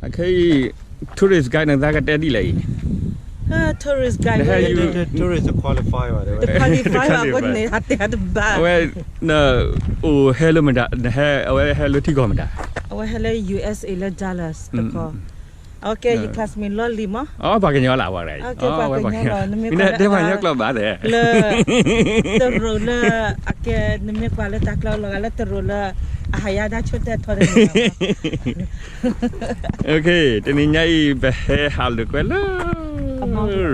အခဲအံၤ tourist guide နသးကတဲဒ်လဲၣ်အံၤ, tourist guide တ qualify ဘၣ် တ qualify ဘၣ် အဃိန့ၣ် ဟးတဲတဘၣ်, အဝဲ အိၣ်ဟဲလၢမတၤ, နဟဲ အဝဲဟဲလၢထံကီၢ်မတၤ, အဝဲဟဲလၢ ယူၢ်အ့းအ့း လၢ Dallas တခီ, အဝဲကဲယ classmate လီၢ်လံၤမး, ပှၤကညီလၢအဝဲ, ပှၤကညီလီၤ, နမ့ၢ်တဲပှၤကညီကျိာ်ဘၣ်သ့ၣ်, လၢ တရူးလၢ အကဲ နမ့ၢ်ကွၢ်လၢတၢ်ကျိာ်လီၤဂာ်လၢတရူးလၢ အဟးယါဒၣ်ဆိၣ်တဲာ်ထီၣ်တန့ၣ်လီၤ. Okay, တနံၤညါအံၤ ပဟဲဟးလိာ်ကွဲလၢ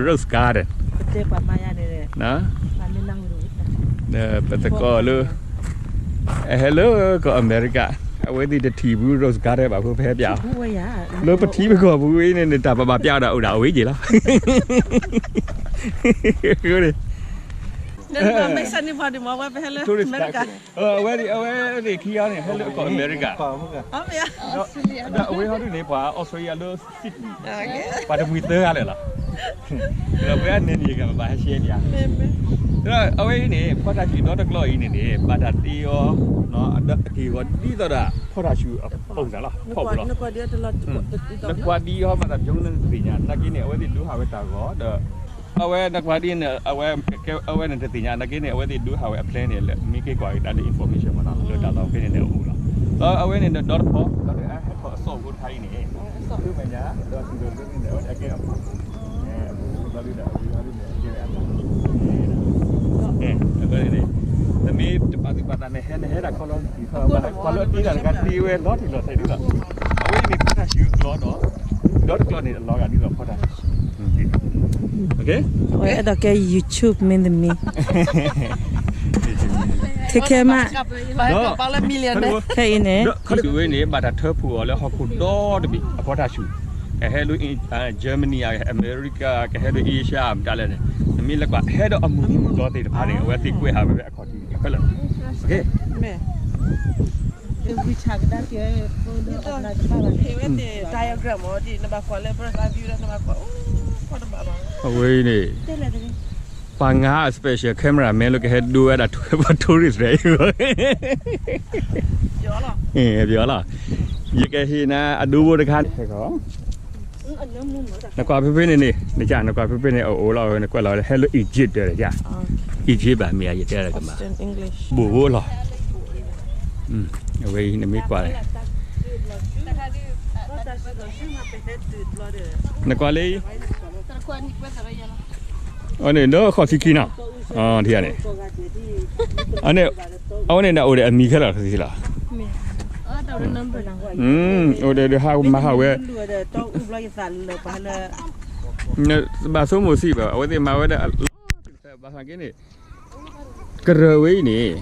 Rose Garden, ပသကိးလၢ အဟဲလၢကီၢ်အမဲရကၤ, အဝဲသ့ၣ်တထံၣ်ဘူး Rose Garden ဘၣ်အဃိ ပဟဲပျးအီၤ, လၢပထံပကီၢ်ပူၤအံၤန့ၣ်န့ၣ် တၢ်ပဘၣ်ပျးအီၤဒၣ်အိၣ်ဒၣ်အဝဲက့ၤလီၤ. အဝဲသ့ၣ်ခံဂၤန့ၣ် ဟဲလၢကီၢ်အမဲရကၤ, ဒီးအဝဲဟီဒုန့ၣ် ပှၤ Australia လၢ Sydney, ပှၤတမှံၤသၢဂၤလၢာ်လီၤ. ဒီးပဝဲအန့ၣ်န့ၣ် ကဘၣ်ဟဲရှဲပျး, ဒီးအဝဲအံၤန့ၣ် ဖီတၢ်ဆှုၣ်ဒီတကျီအံၤန့ၣ်န့ၣ် ဘၣ်တၢ်တ့အီၤ ဒီးအက့ၢ်အဂီၤဒ်သိးဒီး ဖီတၢ်ဆှုၣ်အပုံစံလီၤ, ဖီပူၤလီၤ. နကွၢ်ဒ်အံၤဟီ ဘၣ်တၢ်ပျီလၢနတသ့ၣ်ညါ နာ်က့န့ၣ် အဝဲသ့ၣ်ဒိဟးဝဲတၢ်ဂီၤဒီး အဝဲနကွၢ်ဒ်န့ၣ် အဝဲ အဝဲန့ၣ်တသ့ၣ်ညါ နာ်က့န့ၣ် အဝဲသ့ၣ်ဒိဟးဝဲအ plan န့ၣ် လၢမ့ၢ်က့ၤကွၢ်က့ၤတၢ်လၢ information မ့ၢ်နီၤ လၢတၢ်လီၢ်ဖဲန့ၣ်န့ၣ်အအိၣ်လီၤ. ဒီးအဝဲန့ၣ်ဒီး ဒီတဖီ ဒီးဟဲထီၣ်အစီၣ်ဖိတခါအံၤန့ၣ် သုမဲာ်ညါ ဒီးသုဒီးလၢန့ၣ် အဝဲအကဲအပူၤ အပူၤဒီးလၢဒီးအဝဲဟီဒ်န့ၣ် အကဲဝဲအတၢ် အဝဲန့ၣ် နမ့ၢ်တပာ်သူၣ်ပာ်သးန့ၣ် ဟဲနဟဲဒၣ်ခီလီၤတံၢ်ခီ ပှၤလၢတ့တၢ်တခါတ့ဝဲလီၤတံၢ်လီၤဆဲးဒ်သိး အဝဲအံၤန့ၣ် ဖီတၢ်ဆှုၣ်အကျီဒီး ဒီတကျီန့ၣ် အလီၤဂာ်ဒ်သိးဖီတၢ်ဆှုၣ် အဝဲအဲၣ်ဒိးကဲ YouTube မင်းသမီး ခဲခဲမး ခဲအံၤန့ၣ် ခီဒုဝဲန့ၣ် ဘၣ်တၢ်ထၢဖှိၣ်အီၤလၢဟီၣ်ခိၣ်ဒီတဘ့ၣ် အဖီတၢ်ဆှုၣ် ကဟဲလၢ Germany အမဲရကၤ ကဟဲလၢ Asia မတၤလဲၣ်န့ၣ် နမ့ၢ်လဲၤကွၢ်ဟဲဒီးအမုၢ်မုၢ်ဒီသ့ၣ်တဖၣ်န့ၣ် အဝဲသ့ၣ်ကွဲးဟးဝဲဖဲအခီၣ်ထံးန့ၣ် ခဲလၢာ် diagram မ့ၢ် နဘၣ်ကွၢ်လၢ bird's eye view ဒီးနဘၣ်ကွၢ် အဝဲအံၤန့ၣ် ပှၤငါ special cameraman လၢကဟဲဒိဝဲဒၣ် tourist ဒီး ပျီလီၤ ယကဟ့ၣ်နၤအဒိဖိတခါ နကွၢ်ဖဲဖဲန့ၣ်န့ၣ် နကွၢ်ဖဲဖဲန့ၣ် အအိၣ်လီၤ နကွၢ်လီၤ ဟဲလၢ Egypt ဒီး Egypt ဘၣ်မ့ၢ်ဧါ ယတဲတကမၣ် ဘူးဖိလီၤ အဝဲအံၤနမ့ၢ်ကွၢ်န့ၣ် နကွၢ်လၢ အန့ၣ် ဒီးခီၣ်ထံးခံနီၤ ထံၣ်ဧါန့ၣ် အန့ၣ် အဝဲန့ၣ် နအိၣ်ဒီးအမံၤခဲလၢာ်လီၤ အိၣ်ဒီး ဟးမၤဟးဝဲ ဘၣ်ဆိကမိၣ်စံးဘၣ် အဝဲသ့ၣ်မၤဝဲဒၣ် ဘၣ်ဆၣ်က့န့ၣ် ကရၢဝဲအံၤန့ၣ်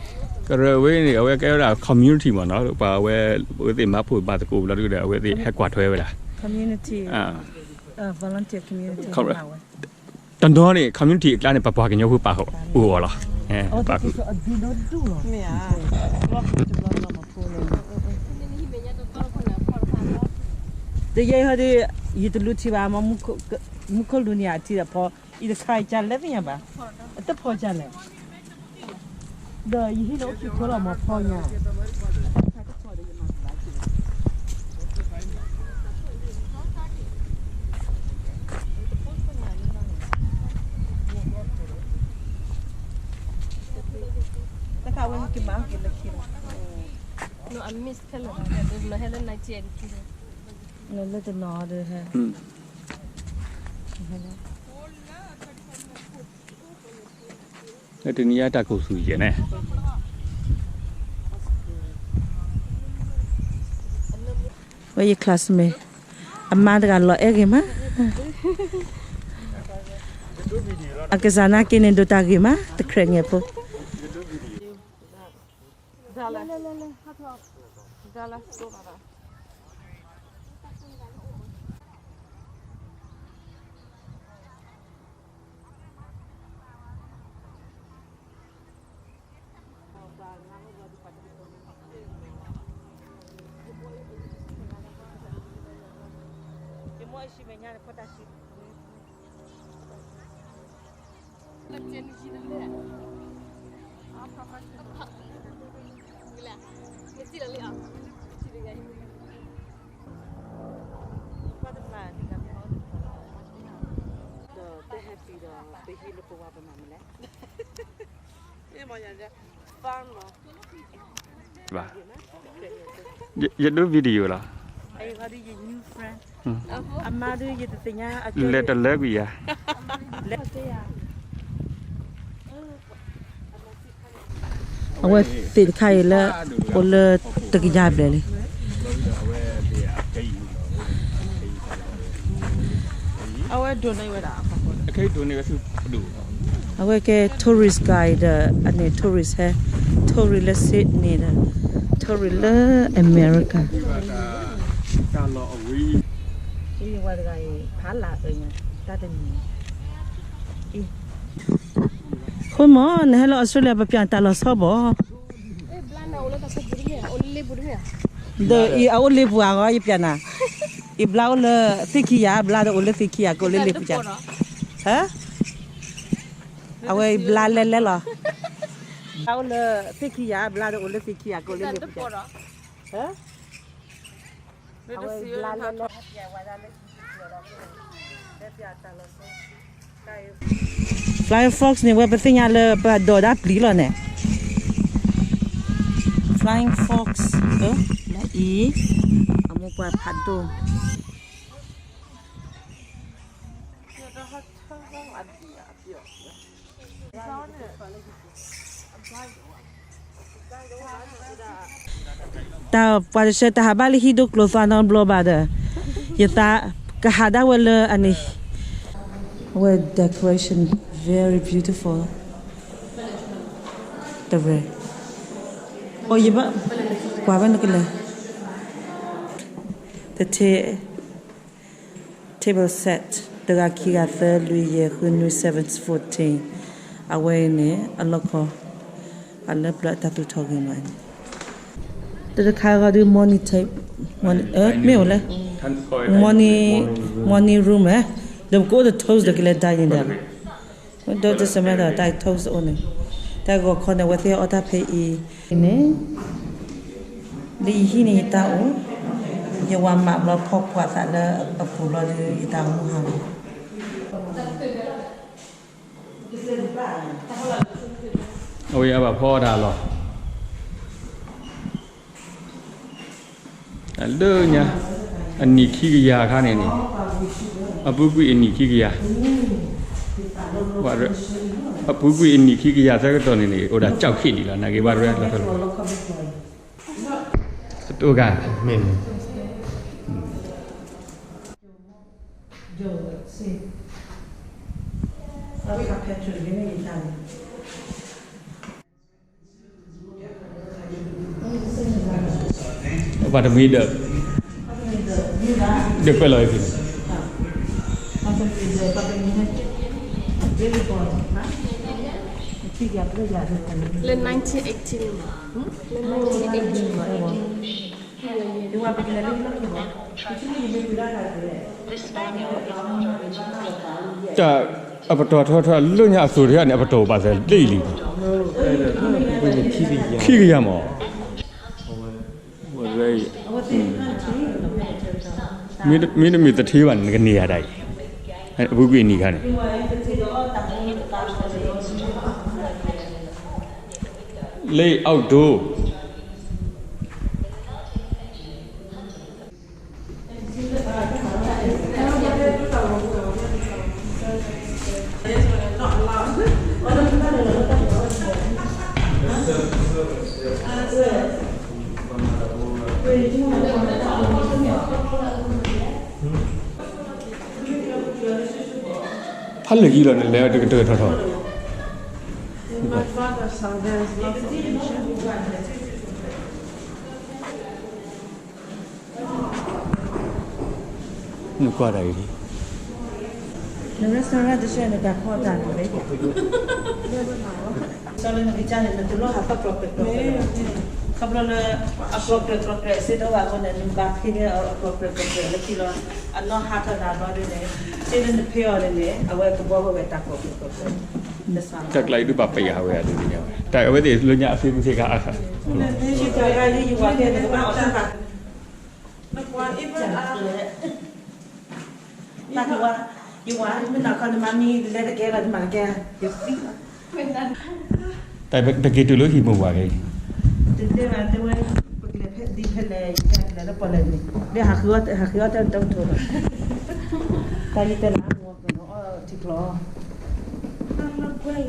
ကရၢဝဲအံၤန့ၣ် အဝဲကဲဝဲဒၣ် community မ့ၢ်နီၤ ပှၤအဝဲ အဝဲသ့ၣ်မၤဖှိၣ်ဘၣ်သကိးဘျီဒုဒီး အဝဲသ့ၣ်ဟဲကွၢ်ထွဲဝဲဒၣ် တနီၤန့ၣ် community အကျါန့ၣ် ပပှၤကညီဖိပာ်ဃုာ်အီၤလီၤ ပာ်ဃုာ် တယဲဟီဒ် ယတလူထံဘၣ်မ့ၢ် မူခိၣ်လူၤန့ၣ်အထံဒီးဖီ ယတခါယကလဲၣ်သ့ၣ်ညါဘၣ် အတဖီကလဲၣ် ဒီးယဟံးန့ၢ်အိၣ်ခံခီလီၤမ့ၢ်ဖီညါ တခါဝဲက့ၤမၤက့ၤလၢခံလီၤ လၢတနီၤဒီးဟဲ လၢတနံၤအံၤတၢ်ကိၢ်ဆူၣ်ယဲၢ်န့ၣ် ဝဲယ classmate အမါတဂၤလီၤအဲၣ်ဂ့ၤမး အကစၢ်နာ်က့န့ၣ်ဒိးတၢ်ဂ့ၤမး တခြဲးငဲၢ်ဖိ ဘၣ်, ယဒိ video လီၤ, လဲၤတလၢကွံာ်ယၤ အဝဲသ့ၣ်တခါအံၤလၢ အိၣ်လၢတကယၤဘျဲၣ်လံ. အဝဲကဲ tourist guide ဒီး အန့ၣ် tourist ဟဲ tourist လၢ Sydney ဒီး tourist လၢ America. ဃိမီၤ နဟဲလၢ Australia ပပျးတၢ်လီၤဆီဘၣ်. ဒီးအံၤအအိၣ်လ့ပူၤအဂီၢ် ယပျးနၤ, အံၤဘျါအိၣ်လၢသ့ၣ်ခံယၤ, ဘျါဒီးအိၣ်လၢသ့ၣ်ခံယၤ ကအိၣ်လၢလ့ပူၤက, ဟၢ, အဝဲဘျါလဲလဲလီၤ, ဘျါအိၣ်လၢသ့ၣ်ခံယၤ, ဘျါဒီးအိၣ်လၢသ့ၣ်ခံယၤ ကအိၣ်လၢလ့ပူၤက, ဟၢ, အဝဲဘျါလဲလဲ Flying Fox န့ၣ် ဝဲပသ့ၣ်ညါလၢပဒိးဒၣ်ပျံၤလီၤန့ၣ်, Flying Fox အံၤ, အမိၢ်ပှၢ်ဖးဒိၣ် တၢ်ပှၤတဆၢတဟးဘၣ်လၢဟံၣ်ဒိၣ်ကျိၤသွါနီတဘျီဘၣ်ဒီး, ယသးကဟးဒၣ်ဝဲလၢအန့ၣ်, အဝဲ decoration very beautiful, တရဲ, အိ ယဘၣ်ကွၢ်ဝဲနကလဲၤ, တထ့ table set တဂၤခံဂၤသၢလွံၢ်ယဲၢ်ဃုနွံ seven fourteen, အဝဲအံၤန့ၣ် အလီၢ်ခီ, အလၢပျၢၤအတၢ်သူၣ်ထီၣ်ဂ့ၤမးန့ၣ်, တတခါဂီၤဒုး morning table, မ့ၢ်အိၣ်လဲၣ်, morning, morning room ဧါ, ဒီးပကအိၣ်ဒီး toast ဒီးကလဲၤ dining ဒီး ဒီးတစၢမးဒီးတၢ် toast အိၣ်န့ၣ်, တၢ်ဂီၤခီန့ၣ် အဝဲသ့ၣ်အီၣ်တၢ်ဖဲအံၤန့ၣ် လၢယဟံၣ်န့ၣ် ယတၢ်အိၣ်, ယဝၤမးဘျီဖီၣ်ပှၢ်သးလၢအပူၤဘျီဒီး ယတၢ်အိၣ်မူဟးဂီၤ, အဝဲအဘၣ်ဖီအီၣ်တၢ်လီၤ, လၢညါ အနံၣ်ခံကယၤအခါန့ၣ်န့ၣ်, အပူၤကွံာ်အနံၣ်ခံကယၤ, အပူၤကွံာ်အနံၣ်ခံကယၤသၢကတီၢ်န့ၣ်န့ၣ် အိၣ်ဒၣ်ကၠီၣ်ခ့ၣ်ဒံးလီၤ, နာ်က့ၤဘၣ်ရဲၣ်လီၤ, တအိၣ်ဂၤ, မ့ၢ် ပှၤတမံၤဒီး, ဒီးကွဲးလီၤအံၤဖဲန့ၣ်, လၢ nineteen eighteen လၢ nineteen eighteen တၢ်အပတီၢ်ထီထီၣ်လၢညါအသိးတခါန့ၣ် အပတီၢ်ဘၣ်သးလၢအံၤလံ, ခံကယၤမး, မ့တမ့ၢ်သထ့ဘၣ်န့ၣ် နကန့ၢ်ယၤဒၣ်အံၤ, အပူၤကွံာ်အနံၣ်ခါန့ၣ် လၢ outdoor ဖးလၢာ်ယံလီၤန့ၣ် လဲၤတကတၢၢ်ထီၣ်ထီၣ် နကွၢ်တၢ်အံၤ, န restaurant တဆၢနတၢ်ဖီတၢ်န့ၣ်, စီၤလၢနကစၢ်န့ၣ် နတလိၣ်ဟးသီၣ်ကျီၢ်ကျဲၢ်ကျီၢ်ကျဲၢ်, ခီဖျိလၢ အကျီၢ်ကျဲၢ်ကျီၢ်ကျဲၢ်စ့ၢ်တအိၣ်ဘၣ်အဃိန့ၣ် နဘၣ်ဖ့န့ၢ်အကျီၢ်ကျဲၢ်ကျီၢ်ကျဲၢ်လၢခံလီၤ, အနီၢ်ဟးထီၣ်နၤဘျီဒ်န့ၣ်, စ့ၢ်လၢနဖ့အီၤန့ၣ်န့ၣ် အဝဲကဘှီဝဲဝဲတၢ်ကျီၢ်ကျဲၢ်ကျီၢ်ကျဲၢ်, တၢ်ကျါအံၤဒုးဘၣ်ပယၤဝဲဒ်န့ၣ်, တၢ်အဝဲသ့ၣ်လၢညါအသ့ၣ်မုၢ်သ့ၣ်ခါအါခါ, နကွၢ်အံၤဘၣ်, ယဝၤ, ယဝၤ, မ့ၢ်နၤခီနမၤမံလဲၤတကဲလီၤ နမၤတကဲ, ယသံလီၤ, တၢ်ပက့ၤတုၤလၢဟံၣ်မိၢ်ပှၢ်က့ၤ, တတဲဘၣ်တဲဝဲ, ပကလဲၤဖဲဒ်ဖဲလဲၣ် ယကလဲၤလၢပီၣ်လဲၣ်န့ၣ်, လၢဟးဃုအီၣ်တၢ်တၢ်တၢ်တၢ်, တၢ်ယတဲလၢအဂီၢ်ကနီၤအီထံကျ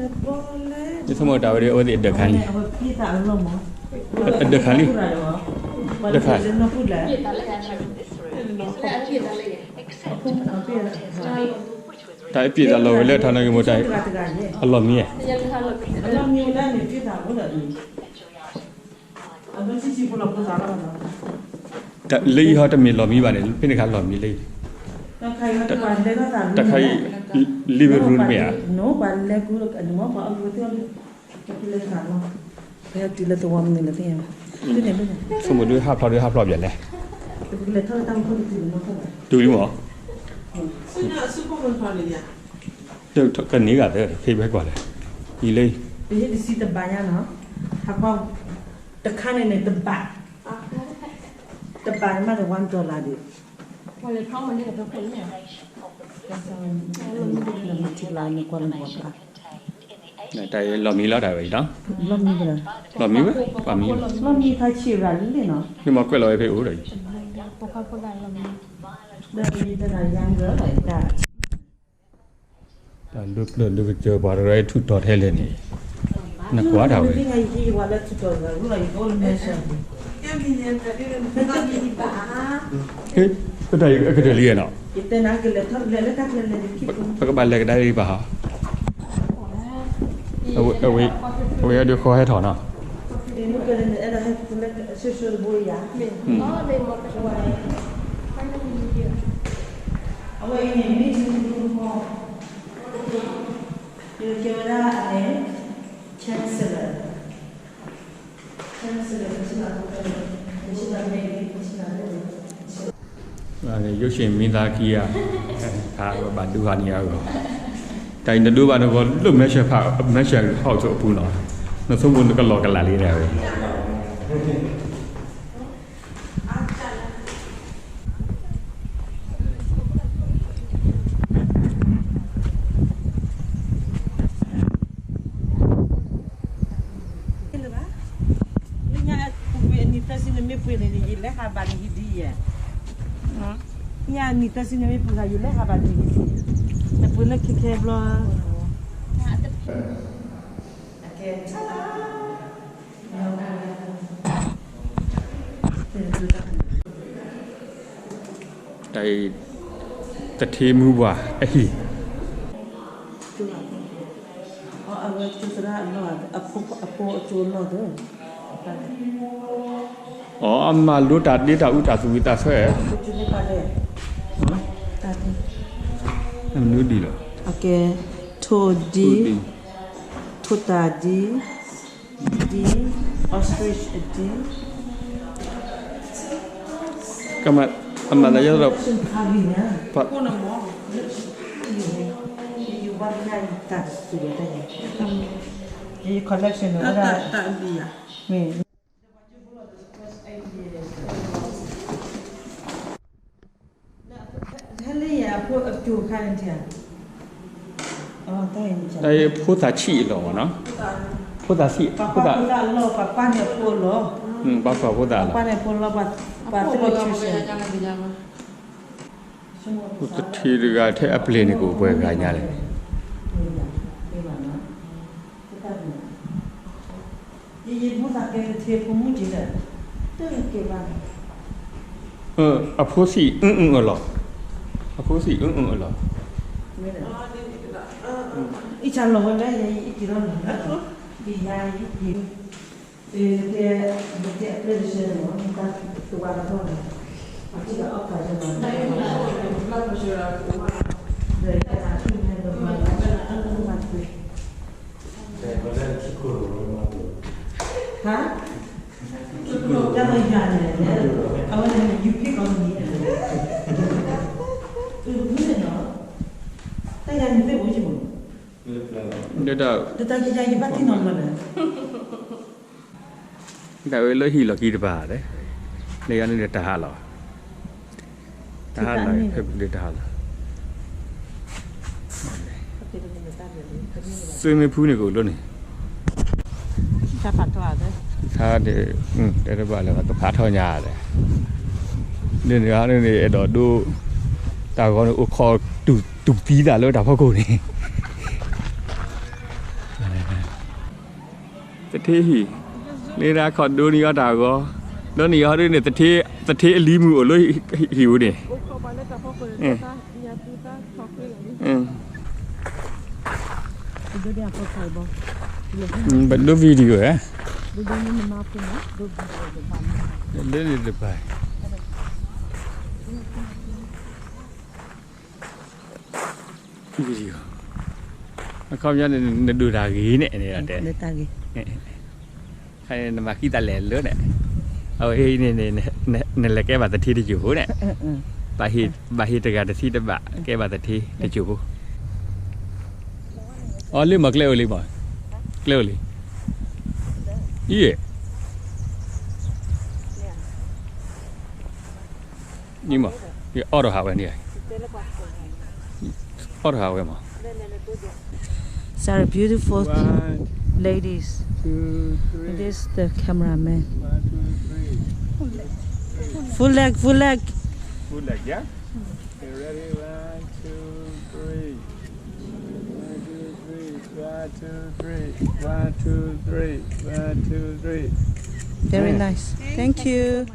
ိ, ယဆိကမိၣ်တၢ်ဝဲဒီး အဝဲသ့ၣ်အဒၢးခါလံ, အဒၢးခါလံ, ဒၢးခါ တၢ်အပျံၤတၢ်လီၢ်ဝဲလၢထးနီၣ်က့ၤမိၢ်တၢ်, အလီၢ်မံၤဧါ, လၢအံၤဟီတမ့ၢ်လီၢ်မံဘၣ်န့ၣ်, တၢ်လၢအံၤဟီတမ့ၢ်လီၢ်မံဘၣ်န့ၣ် ဖဲန့ၣ်ခါလီၢ်မံလၢအံၤ, တၢ်ခါအံၤ လံဘရူမ့ၢ်ဧါ, ဆိကမိၣ်ဒုးဟးဖျိးဒုး ဟးဖျိးဘၣ်လဲၣ်, တုၤလံမး, ကန့ၢ်ဂၤသၢ ဖဲဘဲကွၢ်လဲၣ်, အံၤလၢ တဘးညါနီၤ, ဟးကွၢ်, တခါန့ၣ်န့ၣ်တဘး, တဘးန့ၣ်မး one dollar ဒံး, တၢ်လီၢ်မံလီၤတၢ်ဝဲအံၤလီၤ, လီၢ်မံဝဲ, ပှၤမံလီၤ, လီၢ်မံဖးဆံးရၤလံနီၤ, မ့ၢ်မၤကွဲးလီၤဝဲဖဲအိၣ်ဒီးအံၤ, တၢ်လၢပျၢၤလၢကစၢၢ်ပှၤတရၢထူးတီၤထဲလဲၣ်န့ၣ်, နကွၢ်တၢ်ဝဲ တၢ်အံၤအကတၢၢ်လံနီၤ, ပကဘၣ်လဲၤကဒါက့ၤဘၣ်ဟီ, အဝဲဒုးဃီဟဲထီၣ်နီၤ, အဝဲအံၤန့ၣ်မ့ၢ် ယကဲဝဲဒၣ်န့ၣ် chancellor, chancellor ကဆ့ဘၣ်, ကဆ့ဘၣ်န့ၣ်, ကဆ့ဘၣ်န့ၣ်, ယိၣ်ၡ့ၣ်မံသးခံဂၤ, ဘၣ်ဒိဟးန့ၢ်အဂီၢ်, တၢ်အံၤနဒိဘၣ်နဂီၢ်လၢ mansion ဖး mansion house အပူၤနီၤ, နဆိကမိၣ်နကလီၢ်ကလာ်လံဒၣ်ဝဲ လၢညါအနံၣ်သၢဆံန့ၣ်မ့ၢ်ပှ့ၤန့ၣ် ယလဲၤဟးဘၣ်နဟံၣ်ဒ်ယဲ, ညါအနံၣ်သၢဆံန့ၣ်မ့ၢ်ပှ့ၤဂၤ ယလဲၤဟးဘၣ်နဟံၣ်ဒ်ယဲ, နပှ့ၤလၢခဲခဲဘျီ တၢ်အံၤ တထ့မုၢ်ပှၢ်အဟံၣ်, အဖိအကၠိလီၢ်သၢ, အမၤလိတၢ်ဒ့တၢ်အူတၢ်သူၣ်ဝံၣ်သးဆၢ, မနုၤဒံးလီၤ, ထိၣ်ဒံ, ထိၣ်တၢ်ဒံ, ဒံ, ostrich ဒံ, အမၤသးယါဒီး collection တၢ်အံၤဖိသၣ်ဆံးအလီၢ်မ့ၢ်နီၤ, ဖိသၣ်ဆံး, ဖိသၣ်, ပှၤကွၢ်ဖိသၣ်လီၤ, ပှၤကွၢ်န့ၢ်ဖိလီၤ, ပှၤကွၢ်ဖိသၣ်လီၤ, ပှၤကွၢ်န့ၢ်ဖိလီၤ, ပှၤသ့ၣ်လီၤဆူၣ်ဆဲး, တထံတဂၤထဲအပျ့ၤန့ၣ် ကအိၣ်ပှဲၤဂၤညါလဲၣ်. အဖိသၣ်အုၣ်အုၣ်အလီၢ်, အဖိသၣ်အုၣ်အုၣ်အလီၢ်, အံၤလီၤဝဲလၢယၤအံၤအံၤက့ၤလီၤ, ယၤအံၤက့ၤ ဟါ, တၢ်မယၤန့ၣ်, အဝဲန့ၣ် ယူၤက့ၤကီၢ်မံၤန့ၣ်, အုၣ်န့ၣ်နီၤ, တၢ်ယၤန့ၣ်သ့ၣ်အိၣ်ယမီၤ, ဒ်တၢ်ယၤယဘၣ်ထံၣ်နီၤမီၤန့ၣ် ဒၣ်ဝဲလၢဟံၣ်လီၢ်ခံတပၤလဲၣ်, လၢယၤန့ၣ်ဒီးတၢ်ဟးလီၤ, တၢ်ဟးလီၤဖဲပူၤလၢတၢ်ဟးလီၤ, စ့မ့ၢ်ဖူန့ၣ်ကအိၣ်လီၤန့ၣ်, ထါဒီး တဲတဘၣ်လၢၤဘၣ် ကဖးထီၣ်ညါဒီး ဒ်န့ၣ်န့ၣ် အဲၣ်ဒိးဒိ တၢ်ဂီၤန့ၣ် အိၣ်ခိးတူၢ်သံသးလၢတၢ်ဖီခိၣ်န့ၣ် သထ့ဟံၣ် လၢဒၣ်ခီၣ်ဒိနံၤအီၣ်တၢ်ဂီၤ ဒီနံၤအီၣ်ဒ်န့ၣ် သထ့အလံၤမုၢ်အိၣ်လၢဟံၣ်ပူၤန့ၣ် ပဒိ video ဧါ ဒ်န့ၣ်တဘၣ် video အခီပညီန့ၣ် နဒိၣ်တၢ်ဂ့ၤန့ၣ် နတဲ နမၤဃံသးလဲၣ်လၢန့ၣ် အဝဲန့ၣ် နလဲၤကဲဘၣ်သထ့တစိၢ်ဖိန့ၣ် ဘၣ်ဟ့ၣ်တဂၤတထံၣ်တဘၣ် ကဲဘၣ်သထ့တစိၢ်ဖိ အီလံမး ကျဲအိၣ်လံမး ကျဲအိၣ်လံ အံၤ န့ၣ်မး ယအီၣ်တဟးဝဲန့ၣ် အီၣ်တဟးဝဲမး Sorry, beautiful ladies. This the cameraman. Full leg, full leg. Full leg, yeah? Okay, ready? One, two, three. One, two, three. One, two, three. One, two, three. One, two, three. Very nice. Thank you.